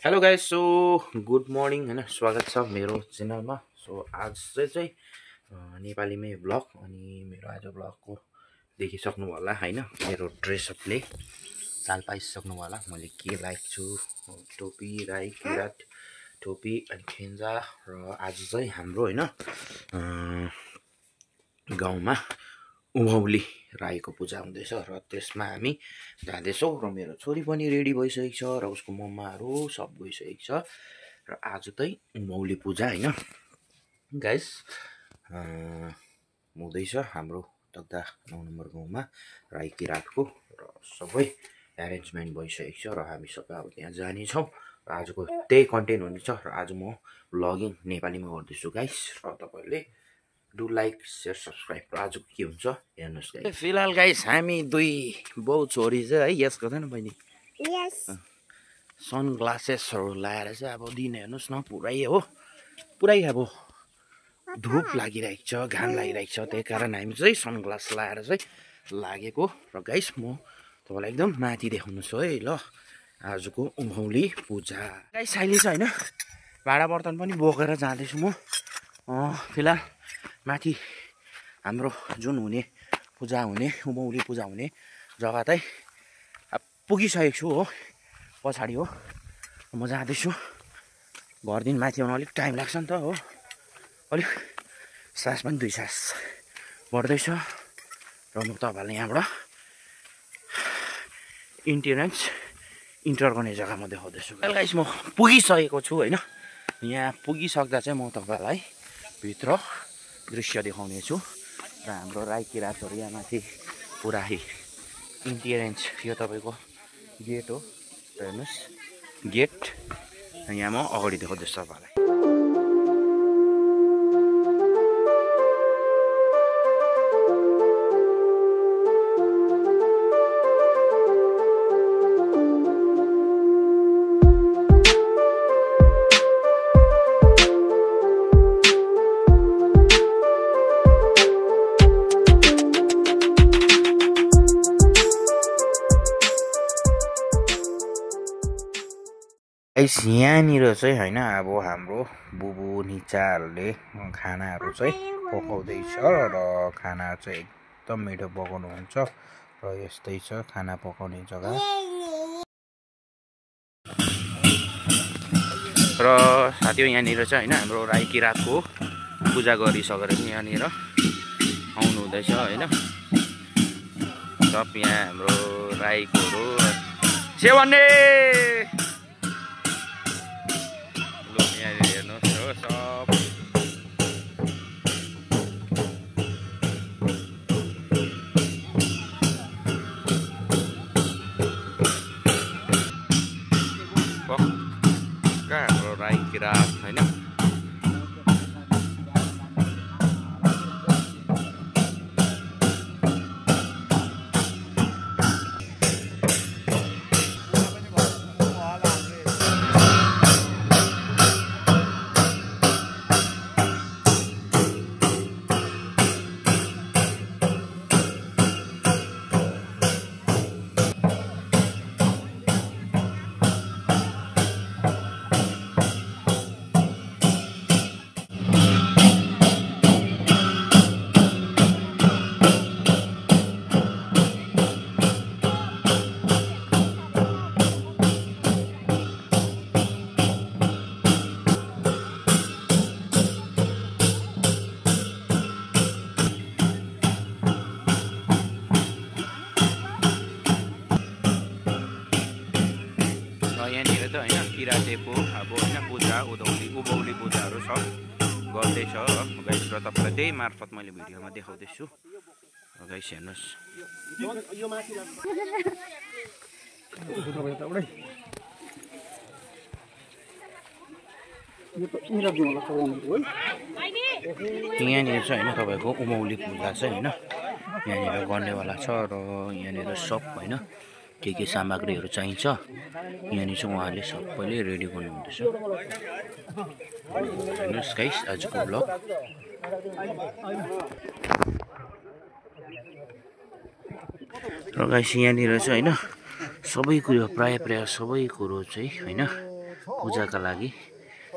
Hello guys so good morning होइन स्वागत छ मेरो च्यानलमा। सो आज चाहिँ नेपालीमै ब्लग अनि मेरो आज ब्लगको देखिसक्नु होला होइन, मेरो ड्रेसअपले चाल पाइसक्नु होला मैले के लाइक छु। टोपी राई किरात टोपी अनि खेन्जा र आज चाहिँ हाम्रो होइन गाउँमा उभौली राईको पूजा हुँदैछ र त्यसमा हामी जाँदैछौँ र मेरो छोरी पनि रेडी भइसकेको छ र उसको मम्माहरू सब गइसकेको छ र आज चाहिँ उभौली पूजा होइन गाइस हुँदैछ हाम्रो तग्दा 9 नम्बर गाउँमा राई किरातको र सबै एरेन्जमेन्ट भइसकेको छ र हामी सबै अब त्यहाँ जानेछौँ र आजको त्यही कन्टेन्ट हुनेछ र आज म भ्लगिङ नेपालीमा गर्दैछु गाइस र तपाईँहरूले डु लाइक सेयर सब्सक्राइब र आजको के हुन्छ हेर्नुहोस् गाइस। फिलहाल गाइस हामी दुई बाउ छोरी चाहिँ है यस गर्दैन बहिनी सनग्लासेसहरू लगाएर चाहिँ अब दिन हेर्नुहोस् न पुरै अब धुप लागिरहेको छ घाम लागिरहेको छ त्यही कारण हामी चाहिँ सनग्लास लगाएर चाहिँ लागेको र गाइस म तपाईँलाई एकदम माथि देखाउनु छु है ल आजको उभौली पूजा गाइस। अहिले चाहिँ होइन भाँडा बर्तन पनि बोकेर जाँदैछु म फिलहाल माथि हाम्रो जुन हुने पूजा हुने उभौली पूजा हुने जग्गा चाहिँ पुगिसकेको छु हो, पछाडि हो म जाँदैछु। घरदेखि माथि आउन अलिक टाइम लाग्छ नि त हो, अलिक सास पनि 2 सास बढ्दैछ र म तपाईँहरूलाई यहाँबाट इन्टर गर्ने जग्गा म देखाउँदैछु। गाइस म पुगिसकेको छु होइन, यहाँ पुगिसक्दा चाहिँ म तपाईँलाई भित्र दृश्य देखाउने छु र हाम्रो राई किरातहरू यहाँ माथि पुरा इन्टिरेन्स यो तपाईँको गेट हो हेर्नुहोस् गेट, यहाँ म अगाडि देखाउँदैछु तपाईँलाई। यहाँनिर चाहिँ होइन अब हाम्रो बुबु निचाहरूले खानाहरू चाहिँ पकाउँदैछ र खाना चाहिँ एकदम मिठो पकाउनुहुन्छ र यस्तै छ खाना पकाउने जग्गा। र साथीहरू यहाँनिर चाहिँ होइन हाम्रो राई किरातको पूजा गरिसकेर यहाँनिर आउनु हुँदैछ होइन, सब यहाँ हाम्रो राईकोहरू सेवन्ने हाम्रो राई किरात होइन। यहाँनिर त होइन किरातेको अब होइन पूजा उभौली पूजाहरू सब गर्दैछ गाइस र तपाईँलाई त्यही मार्फत मैले भिडियोमा देखाउँदैछु गाइस हेर्नुहोस्। यहाँनिर चाहिँ होइन तपाईँको उभौली पूजा चाहिँ होइन यहाँनिर गर्नेवाला छ र यहाँनिर सब होइन के सामग्रीहरू चाहिन्छ यहाँनिर चाहिँ उहाँले सबैले रेडी गर्नुहुँदैछ। हेर्नुहोस् गाइस आजको ब्लग। र गाइस यहाँनिर चाहिँ होइन सबै कुरो प्राय सबै कुरो चाहिँ होइन पूजाका लागि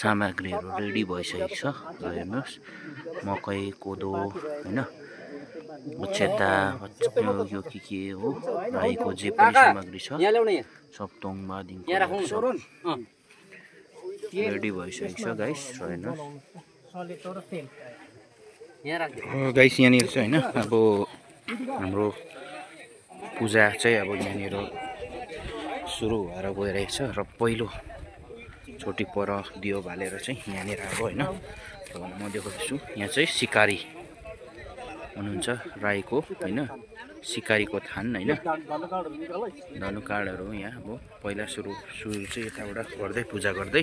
सामग्रीहरू रेडी भइसकेको छ। र हेर्नुहोस् मकै कोदो होइन उचेता यो के हो राईको जे पनि सामग्री छ सब तोङबादेखि रेडी भइसकेको छ गाइस। र हेर्नुहोस् गाइस यहाँनिर चाहिँ होइन अब हाम्रो पूजा चाहिँ अब यहाँनिर सुरु भएर गइरहेको छ। र पहिलो चोटि पर दियो बालेर चाहिँ यहाँनिर अब होइन म देखाउँदैछु। यहाँ चाहिँ सिकारी हुनुहुन्छ राईको होइन सिकारीको थान होइन धनुकाँडहरू यहाँ अब पहिला सुरु चाहिँ यताबाट गर्दै पूजा गर्दै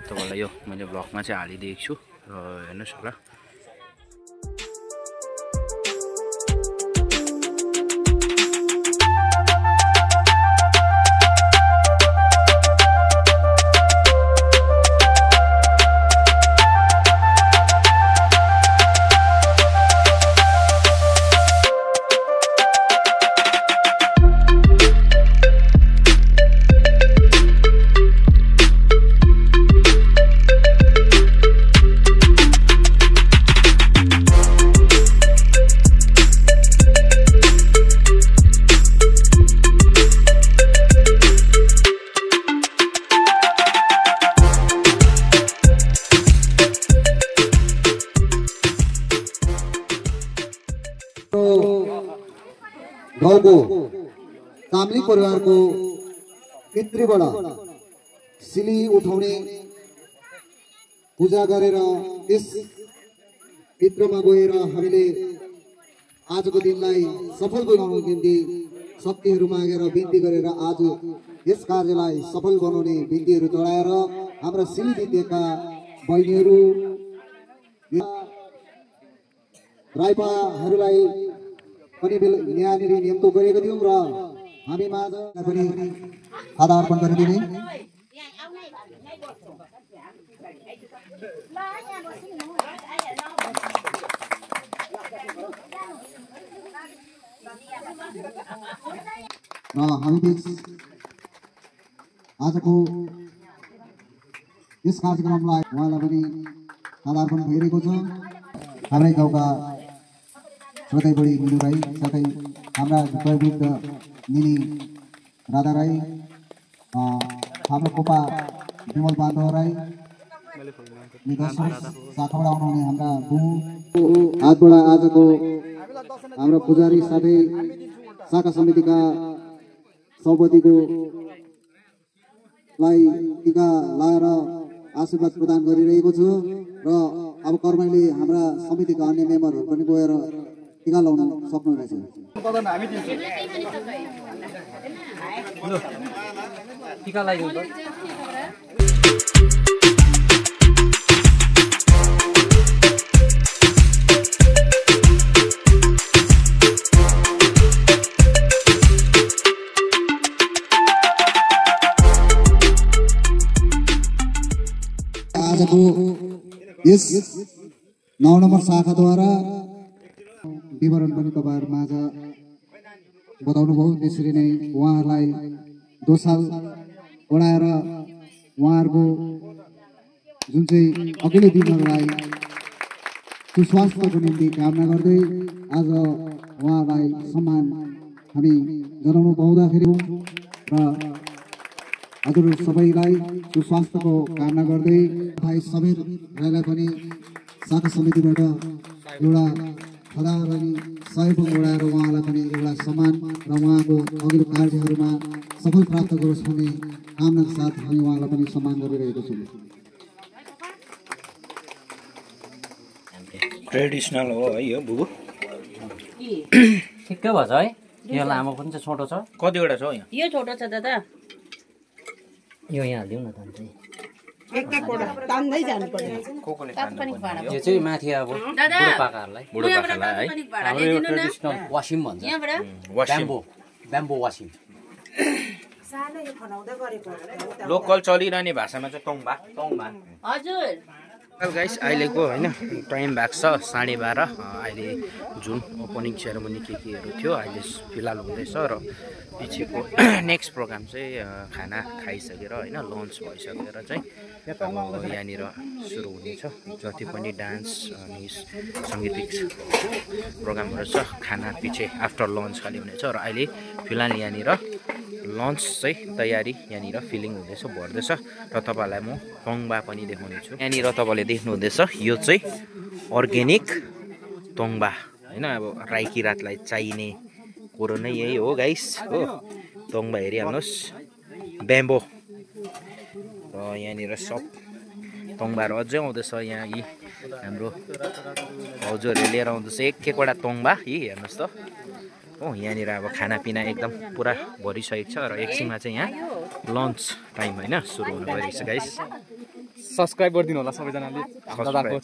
तपाईँलाई यो मैले भ्लगमा चाहिँ हालिदिएको छु। र हेर्नुहोस् होला गाउँको काम्ली परिवारको पितृबाट सिली उठाउने पूजा गरेर यस पितृमा गएर हामीले आजको दिनलाई सफल बनाउनको निम्ति शक्तिहरू मागेर बिन्ती गरेर आज यस कार्यलाई सफल बनाउने बिन्तीहरू चढाएर हाम्रा सिली दिएका बहिनीहरू राईपाहरूलाई पनि यहाँनिर नियमतो गरेको थियौँ र हामी माझ पनि आधा अर्पण गरिदिने र हामी बीच आजको यस कार्यक्रमलाई उहाँलाई पनि आधा अर्पण भइरहेको छ। हाम्रै गाउँका श्रोतै बढी मिनु राई साथै हाम्रा प्रवृद्ध मिनी राधा राई हाम्रो कोपा विमल बान्धव राई साथबाट आउनुहुने हाम्रा बुबु हातबाट आजको हाम्रो पुजारी साथै शाखा समितिका सभापतिको लाई टीका लगाएर आशीर्वाद प्रदान गरिरहेको छु। र अब कर्मले हाम्रा समितिका अन्य मेम्बरहरू पनि गएर टीका लाउन सक्नु रहेछ। टीका लगाइदिनु आजको यस 9 नम्बर शाखाद्वारा विवरण पनि तपाईहरु माझ बताउनु भयो। त्यसरी नै उहाँहरूलाई दोसाल ओढाएर उहाँहरूको जुन चाहिँ अघिल्लो दिनहरूलाई सुस्वास्थ्यको निम्ति कामना गर्दै आज उहाँलाई सम्मान हामी जनाउनु पाउँदाखेरि र हजुर सबैलाई सुस्वास्थ्यको कामना गर्दै भाइ समीर राईलाई पनि शाखा समितिबाट एउटा खडा र सहयोग ओढाएर उहाँलाई पनि एउटा सम्मान र उहाँको अघिल्लो कार्यहरूमा सफल प्राप्त गरोस् भन्ने कामनाका साथ हामी उहाँलाई पनि सम्मान गरिरहेको छौँ। ट्रेडिसनल हो है यो बुबु ठिक्कै भएछ है। यो लामो पनि छ छोटो छ। कतिवटा छ यहाँ? यो छोटो छ दादा। यो यहाँ हालिदिउँ न त अन्त तान्दै जानु पर्यो। यो चाहिँ माथि अब बुढोपाकाहरूलाई बुढोपाकालाई है हाम्रो यो ट्रेडिसनल वासिम भन्छ। ब्याम्बो वासिम लोकल चलिरहने भाषामा चाहिँ तोङबा हजुर गाइस अहिलेको होइन टाइम भएको छ 12:30 अहिले जुन ओपनिङ सेरेमनी केहरू थियो अहिले फिलहाल हुँदैछ र पछिको नेक्स्ट प्रोग्राम चाहिँ खाना खाइसकेर होइन लन्च भइसकेर चाहिँ यहाँनिर सुरु हुनेछ जति पनि डान्स अनि सङ्गीतिक प्रोग्रामहरू छ खाना पछि आफ्टर लन्च खालि हुनेछ र अहिले फिलहाल यहाँनिर लन्च चाहिँ तयारी यहाँनिर फिलिङ हुँदैछ भर्दैछ र तपाईँहरूलाई म तोङ्बा पनि देखाउने छु यहाँनिर तपाईँले देख्नुहुँदैछ यो चाहिँ अर्ग्यानिक तोङ्बा होइन अब राई किराँतलाई चाहिने कुरो नै यही हो गाइस हो तोङ्बा हेरिहाल्नुहोस् ब्याम्बो र यहाँनिर सब तोङ्बाहरू अझै आउँदैछ यहाँ यी हाम्रो भाउजूहरूले लिएर आउँदैछ एकवटा तोङ्बा यी हेर्नुहोस् त हो यहाँनिर अब खानापिना एकदम पुरा भरिसकेको छ र एकछिनमा चाहिँ यहाँ लन्च टाइम होइन सुरु हुनु गइरहेको छ गाइस सब्सक्राइब गरिदिनु होला सबैजनाले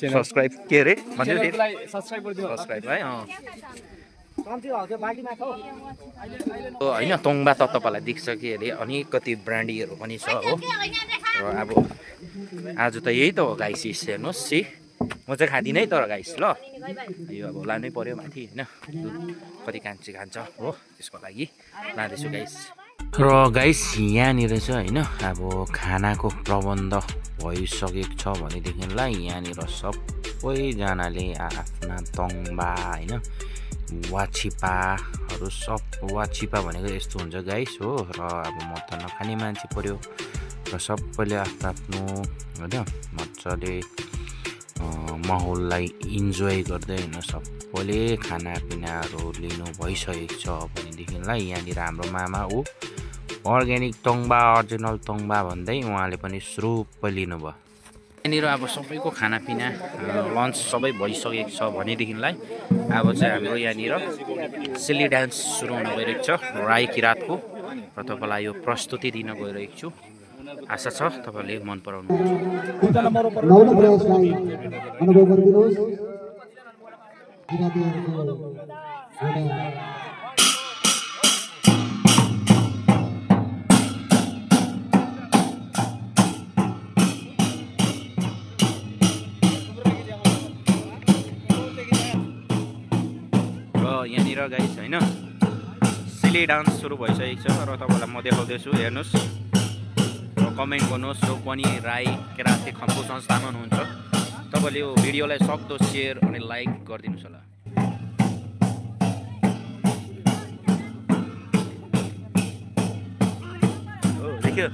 सब्सक्राइब के अरे सब्सक्राइब है होइन तोङ्बा त तपाईँलाई देख्छ कि अरे अलिकति ब्रान्डीहरू पनि छ हो र अब आज त यही त हो गाइस हेर्नुहोस् सी म चाहिँ खाँदिनँ है तर गाइस ल यो अब लानै पर्यो माथि होइन कति कान्छी खान्छ हो त्यसको लागि लाँदैछु गाइस र गाइस यहाँनिर चाहिँ होइन अब खानाको प्रबन्ध भइसकेको छ भनेदेखिलाई यहाँनिर सबैजनाले आफ्ना तोङ्बा होइन वाचिपाहरू सब वाचिपा भनेको यस्तो हुन्छ गाइस हो र अब म त नखाने मान्छे पर्यो र सबैले आफ्नो होइन मजाले माहौललाई इन्जोय गर्दै होइन सबैले खानापिनाहरू लिनु भइसकेको छ भनेदेखिलाई यहाँनिर हाम्रो मामा ऊ अर्ग्यानिक तोङ्बा अरिजिनल तोङ्बा भन्दै उहाँले पनि सुरुप लिनुभयो यहाँनिर अब सबैको खानापिना लन्च सबै भइसकेको छ भनेदेखिलाई अब चाहिँ हाम्रो यहाँनिर सिल्ली डान्स सुरु हुन गइरहेको छ राई किराँतको र तपाईँलाई यो प्रस्तुति दिन गइरहेको छु आशा छ तपाईँले मन पराउनु नौलो प्रयासलाई अनुभव गरिदिनुहोस् र यहाँनिर गाइस होइन सिल्ली डान्स सुरु भइसकेको छ र तपाईँलाई म देखाउँदैछु हेर्नुहोस् कमेन्ट गर्नुहोस् जो पनि राई किराँती खम्बु संस्थामा हुनुहुन्छ तपाईँले यो भिडियोलाई सक्दो सेयर अनि लाइक गरिदिनुहोस् होला देखियो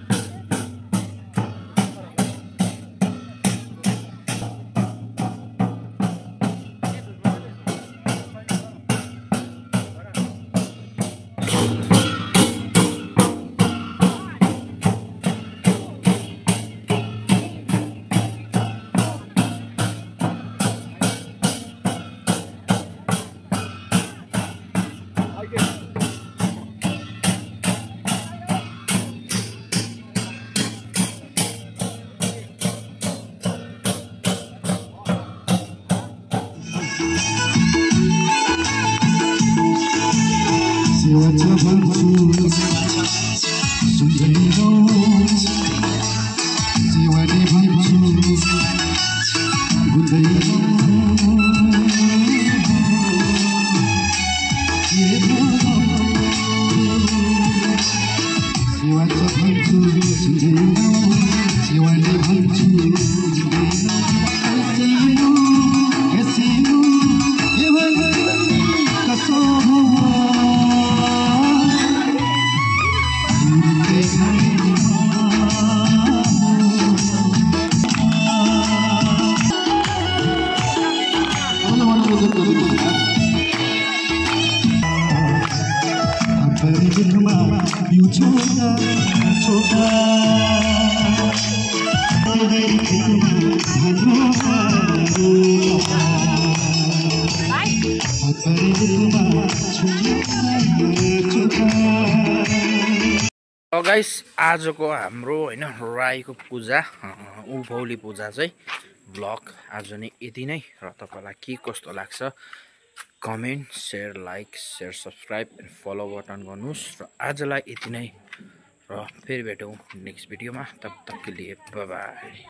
गाइस आजको हाम्रो होइन राईको पूजा उभौली पूजा चाहिँ ब्लग आज नै यति नै र तपाईँलाई के कस्तो लाग्छ comment share like share subscribe and follow button गर्नुहोस् र आजलाई यति नै र फेरि भेटौँ नेक्स्ट भिडियोमा तब तकको लिए बाइ बाइ।